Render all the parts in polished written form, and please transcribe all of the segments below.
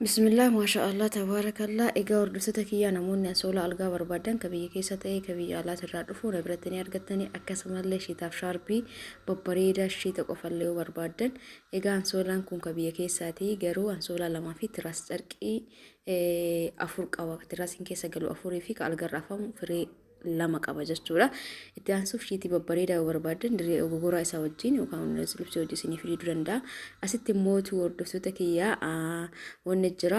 Bismillah, maasha Allah, tabaarakallah. Egaa hordoftoota kiyyaa, namoonni ansoolaa algaa barbaadan, ka biyya keessa ta'e ka biyya alaas irraa dhufu na biratti ni argattanii. Akkasumallee shiitaaf shaarbii babbareedaa, shiita qofallee yoo barbaaddan. Egaa ansoolaan kun ka biyya keessaati, garuu ansoolaa lamaa fi tiraas carqii afur qaba. Tiraasiin keessa galu afurii fi ka algarra afamu firee lama qaba jechuudha. Itti aansuuf shiitii babbareedaa yoo barbaaddan, dirree ogogoraa isaa wajjin yookaan libsii hojii isinii fiduu danda'a. Asitti mootuu hordoftoota kiyyaa, wanni jira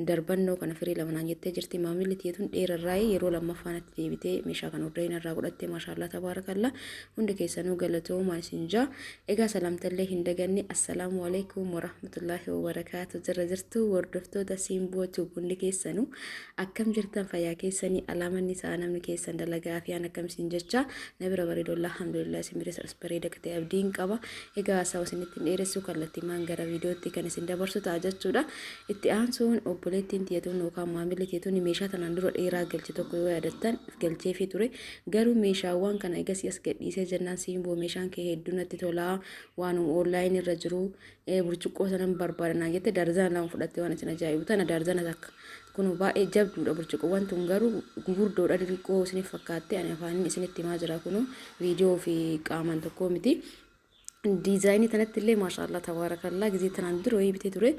darbannoo kana firii lama naan jettee jirti. Maamilli tiyyatuun dheerarraa yeroo lammaffaa natti deebitee meeshaa kana hordofee irraa godhattee. Maashaallah, tabaarakalla, hundi keessanuu galatoomaa isin jaa. Egaa salaamtallee hin daganne. Assalaamu alaikum warahmatullaahi wabarakaatu. Jirra jirtu hordoftoota Simboo Tube, hundi keessanuu akkam jirtan? Fayyaa keessanii? Alaamanni isaa namni keessan dalagaa fi aan akkam isin jecha na bira bareedollaa, alhamdulillah. Isin bira bareeda akka ta'e abdiin qaba. Egaa haasawa isinitti hin dheeressu, kallattiimaan gara viidiyootti kan isin dabarsu ta'a jechuudha. Itti aansuun obboleettiin tiyatuun yookaan maamilli tiyatuun meeshaa tanaan dura dheeraa galche tokko yoo yaadattan galcheefii ture. Garuu meeshaawwan kana egasii as gadhiisee jennaan, "Simboo, meeshaan kee hedduu natti tolaa, waanuma online irra jiru burcuqqoo sanan barbaada," jette. Daarzana 2 fudhatte. Waan isin ajaa'ibu, tana daarzana takka kun baay'ee jabduudha. Burcuqqoowwan tun garuu gugurdoodha, xixiqqoo isiniif fakkaatte. Ani afaaniin isinitti himaa jira, kunu viidiyoo fi qaamaan tokko miti. Diizaayinii tanatti illee, maashaallah, tabaarakallaa, gizee tanaan dura wayii bitee ture.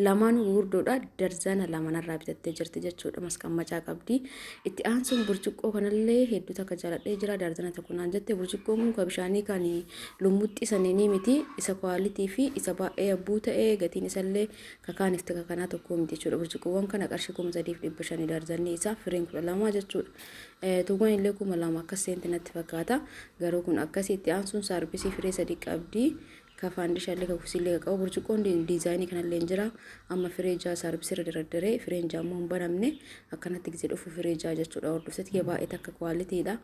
Lamaanuu gugurdoodha. Darzana lama narraa bitattee jirti jechuudha. Masqammacaa qabdi. Itti aansuun burcuqqoo kanallee hedduu takka jaaladhee jira. Darzana tokko naan jette. Burcuqqoon kun ka bishaanii kan lummuxxii saniinii miti. Isa quality fi isa baay'ee abbuu ta'e, gatiin isallee kakaaniif kakanaa tokko miti jechuudha. Burcuqqoowwan kana qarshii 3500 darzanni isaa, fireen 12 jechuudha. Tuuwwan illee 2000 akkas seenti natti fakkaata. Garuu kun akkasii. Itti aansuun saarbisii firee sadi qabdi. Ka faandishaallee ka kusiillee ka qabu burcuqqoon diizaayinii kanallee hin jira. Amma firee ja'a saarbisii irra dardaree, fireen ja'a immoo hin banamne. Akkanatti gizee dhufu firee ja'a jechuudha. Hordoftoota, baay'ee takka qualitydha.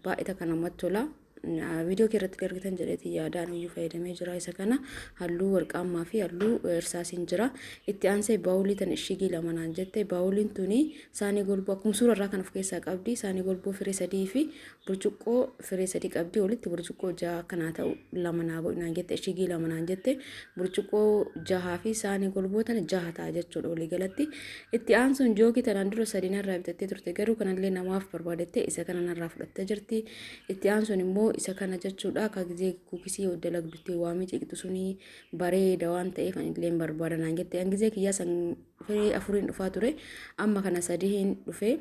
Baay'ee takka namatti tola. Viidiyoo kee irratti argitan jedheeti yaadaan iyyuu fayyadamee jira isa kana. Halluu warqaammaa fi halluu irsaasiin jira. Itti aansee baawulii tan ishigii lama naan jette. Baawuliin tuni saanii golboo akkuma suura irraa kan of keessaa qabdi. Saanii golboo firee sadii fi burcuqqoo firee sadii qabdi. Walitti burcuqqoo jaha akkanaa ta'u lama naa godhi naan jette. Ishigii lama naan jette. Burcuqqoo jahaa fi saanii golboo tana jaha ta'a jechuudha waliigalatti. Itti aansuun jookii tanaan dura sadii narraa bitattee turte, garuu kanallee namaaf barbaadette isa kana narraa fudhattee jirti. Itti aansuun immoo isa kana jechuudha. Akka gizee kuukisii dalagdutti waamii ciqixu suni bareeda waan ta'eef ani illee barbaada naan jette. An gizee kiyyaa san firee afuriin dhufaa ture, amma kana sadiin dhufe.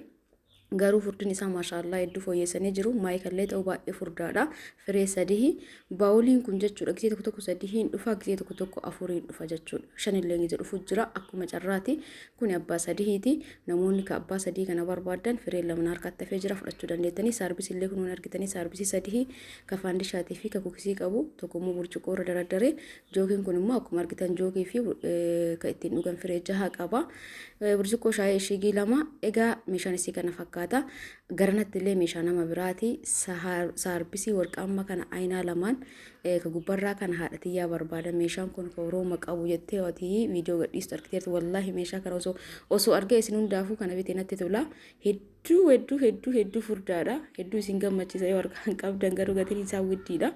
Garuu furdin isaa, maashaallaa, hedduu fooyyessanii jiru. Maayikallee ta'u baay'ee furdaadha. Firee sadii baawuliin kun jechuudha. Gizee tokko tokko sadiin dhufa, gizee tokko tokko afuriin dhufa jechuudha. Shanillee gizee dhufu jira, akkuma carraati. Kuni abbaa sadiiti. Namoonni ka abbaa sadii kana barbaadan, firee lama harkatti hafee jira, fudhachuu dandeettanii. Saarbisillee kunuun argitanii, saarbisii sadii ka faandishaatii fi ka kukisii qabu, tokko immoo burcuqqoo irra daraddare. Jookiin kun immoo akkuma argitan jookii fi ka ittiin dhugan firee jaha qaba. Burcuqqoo shaayii ishigii lama. Egaa meeshaan isii kana fakkaata. Garanatti illee meeshaa nama biraati. Saarbisii warqaammaa kana aynaa lamaan ka gubbarraa kana haadha tiyyaa barbaada. Meeshaan kun ka orooma qabu jettee watii viidiyoo gadhiistu argiteerti. Wallaahi, meeshaa kana osoo argee isin hundaafuu kana bitee natti tola. Hedduu hedduu hedduu hedduu furdaadha. Hedduu isin gammachiisa yoo harkaan qabdan. Garuu gatiin isaa widdiidha.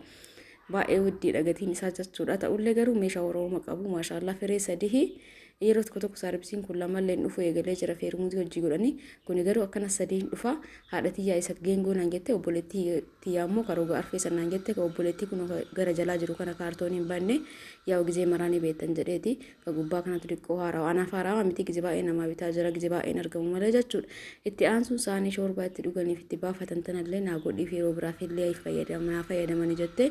Baay'ee widdiidha gatiin isaa jechuudha. Ta'ullee garuu meeshaa orooma qabu, maashaallaa, firee sadii. Yeroo tokko tokko saarbisiin kun lamallee dhufu eegalee jira, feermuuzii hojii godhanii. Kuni garuu akkana sadiin dhufa. Haadha tiyyaa isa geengoo naan jette, obboleettii tiyyaa immoo karooga arfee san naan jette. Ka obboleettii kun gara jalaa jiru kana kaartoonii hin banne, yaa'u gizee maraa ni beektan jedheeti. Ka gubbaa kanatu xiqqoo haarawaa, anaaf haarawaa miti, gizee baay'ee namaa bitaa jira, gizee baay'een argamu malee jechuudha. Itti aansuun saanii shoorbaa itti dhuganiif itti baafatan tanallee naa godhiif, yeroo biraaf illee naa fayyadamanii jette.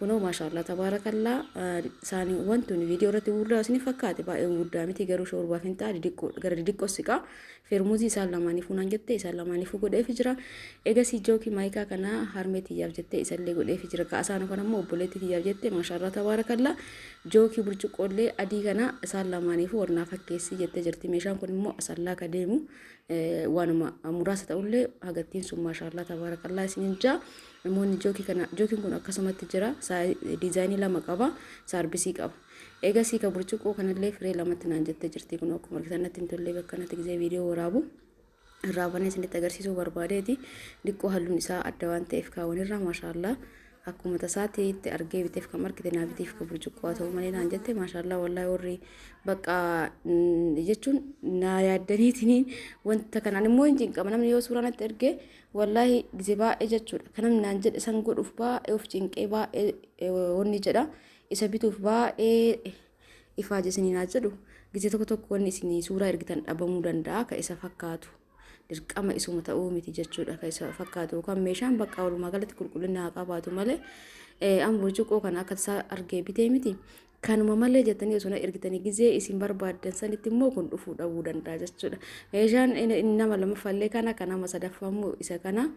Kunoo, maashaallah, tabaarakallaa, saaniiwwan tun viidiyoo irratti gurguddaa isin fakkaate, baay'ee gurguddaa miti, garuu shoorbaaf hin ta'a, gara didiqqoo siqaa. Feermuzii isaan lamaaniifuu naan jette, isaan lamaaniifuu godheefi jira. Egasii jookii maayikaa kana harmee tiyyaaf jette, isallee godheefi jira. Ka'asaan kana immoo obboleettii tiyyaaf jette. Maashaallah, tabaarakallaa, jookii burcuqqoollee adii kana isaan lamaaniifuu warnaa fakkeessii jettee jirti. Meeshaan kun immoo asallaa ka deemu waanuma muraasa ta'ullee hagattiin sun, maashaallah, tabaarakallaa isiniin jaa. Namoonni jookii kana, jookiin kun akkasumatti jira, diizaayinii lama qaba, saarbisii qaba. Egasii ka burcuqqoo kanallee firee lamatti naan jettee jirti. Kun akkuma argitan natti hin tolle bakka natti gizee viidiyoo waraabu irraa banee isinitti agarsiisuu barbaadeeti. Diqqoo halluun isaa adda waan ta'eef kaawwanirraa, maashaallaa. Akkuma tasaatti itti argee biteef kan argite naa biteef kan burcuqqoo haa ta'u malee naan jette. Maashaallah, wallaahi warri bakka jechuun naa yaaddaniitiin wanta kanaan immoo hin cinqama. Namni yoo suuraa natti ergee, wallaahi gizee baay'ee jechuudha, kan namni naan jedhe san godhuuf baay'ee of cinqee, baay'ee wanni jedha, isa bituuf baay'ee ifaaje isinii naa jedhu. Gizee tokko tokko wanni isinii suuraa ergitan dhabamuu danda'a. Ka isa fakkaatu dirqama isuma ta'uu miti jechuudha. Ka isa fakkaatu yookaan meeshaan bakka walumaa galatti qulqullina haa qabaatu malee, an burcuqqoo kana akka tasaa argee bitee miti. Kanuma malee jettanii osoo na ergitanii, gizee isin barbaaddan sanitti immoo kun dhufuu dhabuu danda'a jechuudha. Meeshaan nama lammaffaallee kana, kan nama sadaffaa immoo isa kana.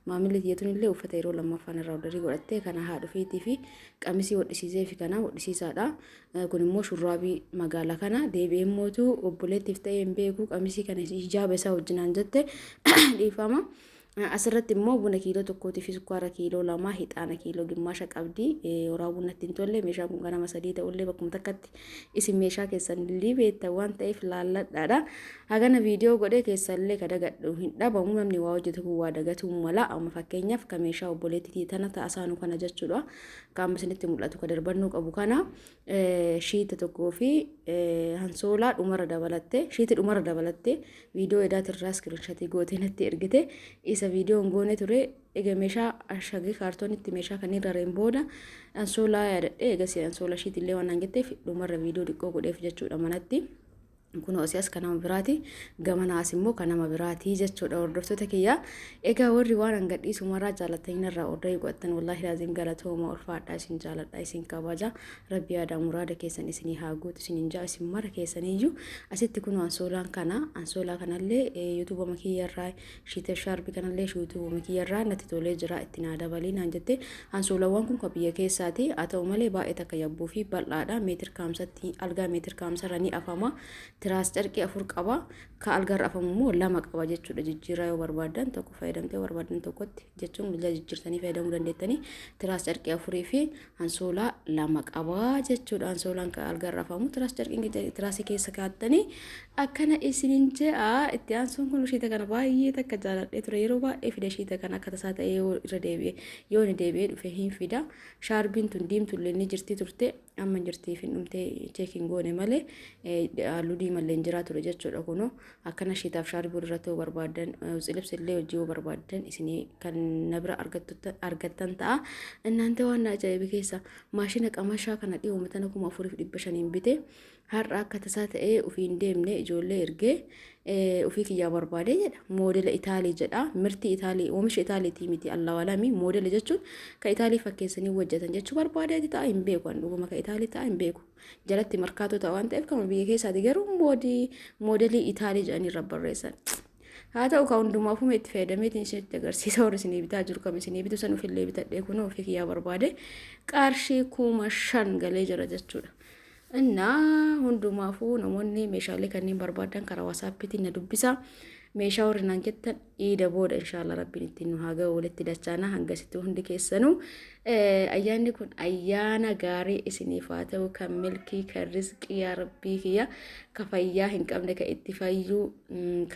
Maamilli kiyyatuun illee uffata yeroo lammaffaan irraa orderii godhattee kana haadha ofiitii fi qamisii hodhisiisee fi kana hodhisiisaadha. Kun immoo shurraabii magaalaa kana deebi'ee mootu obboleettiif ta'ee hin beeku, qamisii kana hijaaba isaa wajjinaan jette, dhiifama. Asirratti immoo buna kiiloo 1 fi sukkaara kiiloo 2, hixaana kiiloo gimmaasha qabdi. Waraabuu natti hin tolle. Meeshaan kun ganama 3 ta'ullee bakkuma takkatti isin meeshaa keessan illee beektan waan ta'eef laalladhaadha. Hagana viidiyoo godhee keessallee ka dagadhu hin dhabamu. Namni waa hojjetu kun waa dagatuu mala. Amma fakkeenyaaf ka meeshaa obboleettitii tana ta'asaanu kana jechuudha. Qaama isinitti mul'atu ka darbannoo qabu kana, shiita 1 fi hansoolaa dhumarra dabalatte, shiiti dhumarra dabalatte, viidiyoo edaatirraa iskiriinshatii gootee natti ergite. Isa viidiyoon goone ture. Egaa meeshaa ashagee kaartoonitti meeshaa kanneen rareen booda hansoolaa yaadadhe. Egas hansoolaa shiitillee waan naan jetteef dhumarra viidiyoo xiqqoo godheef jechuudha manatti. Kun asii as kan nama biraati. Gamanaas immoo kan nama biraati jechuudha, hordoftoota kiyya. Egaa warri waan an gadhiisu maraa jaalatanii irraa orderii godhatan, wallaahi laazim galatooma, ulfaadhaa, isin jaaladha, isin kabaja. Rabbi yaadaa muraada keessan isinii haa guutu isinin jaa isin mara keessaniyyuu. Asitti kun ansoolaan kana, ansoolaa kanallee yuutuubama kiyyarraa, shiita shaarbii kanallee yuutuubama kiyyarraa natti tolee jira, itti naa dabalii naan jette. Ansoolawwan kun kan biyya keessaati. Haa ta'u malee baay'ee takka yabbuu fi bal'aadha. Meetir kaamsatti algaa meetir kaamsarra ni afama. Tiraas carqii 4 qaba. Ka algaarra afamu immoo 2 qaba jechuudha. Jijjiirraa yoo barbaaddan tokko fayyadamtee barbaadan tokkotti jechuun guyyaa jijjiirtanii fayyadamuu dandeettanii. Tiraas carqii 4 fi ansoolaa 2 qaba jechuudha. Ansoolaan ka algaarra afamu, tiraas carqiin tiraasii keessa kaa'attanii akkana isinin je'a. Itti aansuun kun shiita kana baay'ee takka jaaladhee ture. Yeroo baay'ee fida shiita kana, akka tasaa ta'ee yoo irra deebi'e, yoo inni deebi'ee dhufe hin fida. Shaarbiin tun diimtullee ni jirti turte, amma hin jirtiif hin dhumtee cheekiin goone malee halluu diimallee hin jiraa ture jechuudha. Kunoo akkana shiitaaf shaarbii walirratti yoo barbaaddan, tsilibsi illee hojii yoo barbaaddan, isinii kan na bira argattan ta'a. Innaante waan na ajaa'ibe keessa maashina qamashaa kana dhiyooma tana 4500 bite. Har'a akka tasaa ta'ee ofii hin deemne, ijoollee ergee ofii kiyyaa barbaade jedha. Moodela Itaalii jedha. Mirti Itaalii, oomisha Itaaliitii miti, allawalami. Moodela jechuun ka Itaalii fakkeessanii hojjetan jechuu barbaadeeti ta'a, hin beeku. An dhuguma ka Itaalii ta'a hin beeku. Jalatti markaatoo ta'a waan ta'eef kama biyya keessaati, garuu moodelii Itaalii jedhanii irra barreessan. Haa ta'u, ka hundumaafuu itti fayyadameetiin isinitti agarsiisa. Warri isinii bitaa jiru kam isinii bitu san ofillee bitadhee kunoo ofii kiyyaa barbaade, qarshii 5000 galee jira jechuudha. Innaa hundumaafuu namoonni meeshaalee kanneen barbaadan karaa waasaappiitiin na dubbisa. Meeshaa warri naan jettan iida booda inshaallah rabbiin ittiin nu haa ga'u, walitti dachaana. Hangasitti hundi keessanuu ayyaanni kun ayyaana gaarii isiniif haa ta'u, kan milkii, kan rizqii, yaa rabbii kiyya, ka fayyaa hin qabne ka itti fayyuu,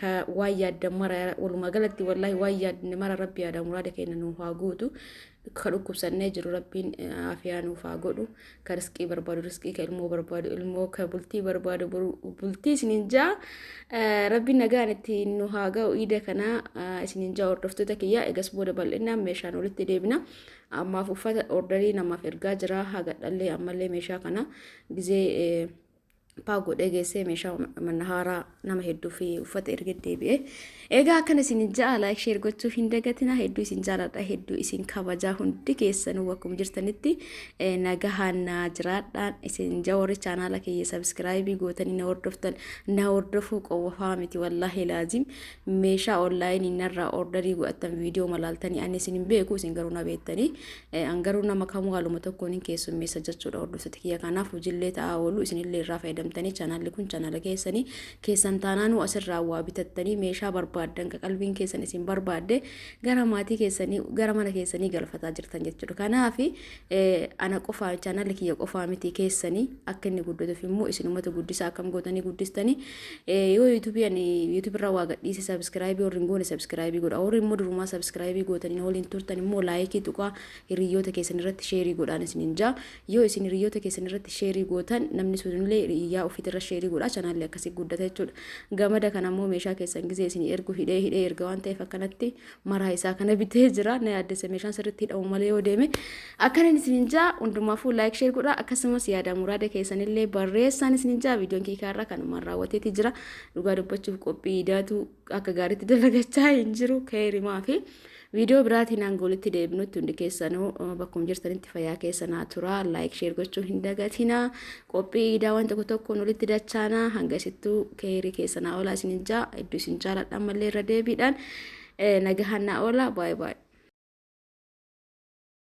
ka waan yaaddan mara, walumaa galatti wallaahi waan yaadne mara rabbi yaada muraada keenya nu haa guutu. Ka dhukkubsannee jiru rabbiin afiyaa nuuf haa godhu. Ka rizqii barbaadu rizqii, ka ilmoo barbaadu ilmoo, ka bultii barbaadu bultii isiniin jaa. Rabbiin nagaan ittiin nu haa ga'u iida kana isiniin jaa, hordoftoota kiyya. Egas booda bal'inaan meeshaan walitti deebina. Ammaaf uffata orderii namaaf ergaa jira. Haga dhallee ammallee meeshaa kana gizee paa godhee geessee meeshaa mana haaraa nama hedduu fi uffata erga deebi'e. Egaa akkana isin ja'a, like, share gochuu hin dagatina. Hedduu isin jaaladha, hedduu isin kabajaa. Hundi keessanuu bakkuma jirtanitti nagahaan naa jiraadhaan isin ja'a. Warri chaanaala kiyya subscribe gootanii na hordoftan, na hordofuu qofaa miti, wallaahi laazim meeshaa onlaayinii narraa orderii godhattan viidiyoo malaaltanii, ani isin hin beeku, isin garuu na beektanii, an garuu nama kamuu haaluma tokkoon hin keessummeessa jechuudha, hordoftoota kiyya. Kanaaf hojiillee ta'aa oolu isinillee irraa fayyadamtanii. deemtanii, chaanaalli kun chaanaala keessanii keessan taanaanuu asirraa waa bitattanii, meeshaa barbaaddan ka qalbiin keessan isin barbaadde gara maatii keessanii, gara mana keessanii galfataa jirtan jechuudha. Kanaaf ana qofaa, chaanaalli kiyya qofaa miti, keessanii. Akka inni guddatuuf immoo isinumatu guddisa. Akkam gootanii guddistanii? Yoo yuutuubii ani yuutuubii irraa waa gadhiise, subscribe warri hin goone subscribe godha. Warri immoo durumaa subscribe gootanii waliin turtan immoo like tuqaa, hiriyoota keessan irratti share godhaan isinin jaa. Yoo isin hiriyoota keessan irratti share gootan, namni sunillee hiriyaa ofiitirra share godha, chaanaalli akkasii guddata jechuudha. Gamada kana immoo meeshaa keessan gizee isin ergu hidhee hidhee erga waan ta'eef, akkanatti maraa isaa kana bitee jira. Na yaaddessa, meeshaan sirriitti hidhamu malee yoo deeme. Akkana isinin jaa, hundumaafuu like, share godha, akkasumas yaada muraada keessanillee barreessaan isinin jaa. Viidiyoon kiikaarraa kanumaan raawwateeti jira. Dhugaa dubbachuuf qophii idaatu akka gaariitti dalagachaa hin jiru keerimaa fi viidiyoo biraatiin hanga walitti deebinutti, hundi keessanuu bakkuma jirtanitti fayyaa keessanaa tura. Like, share gochuu hin dagatinaa. Qophii idaa waan tokko tokkoon walitti dachaanaa, hanga isittuu keerii keessanaa oolaa isinin jaa. Hedduu isin jaaladha, ammallee irra deebiidhaan nagahannaa oola. Baay'ee baay'ee.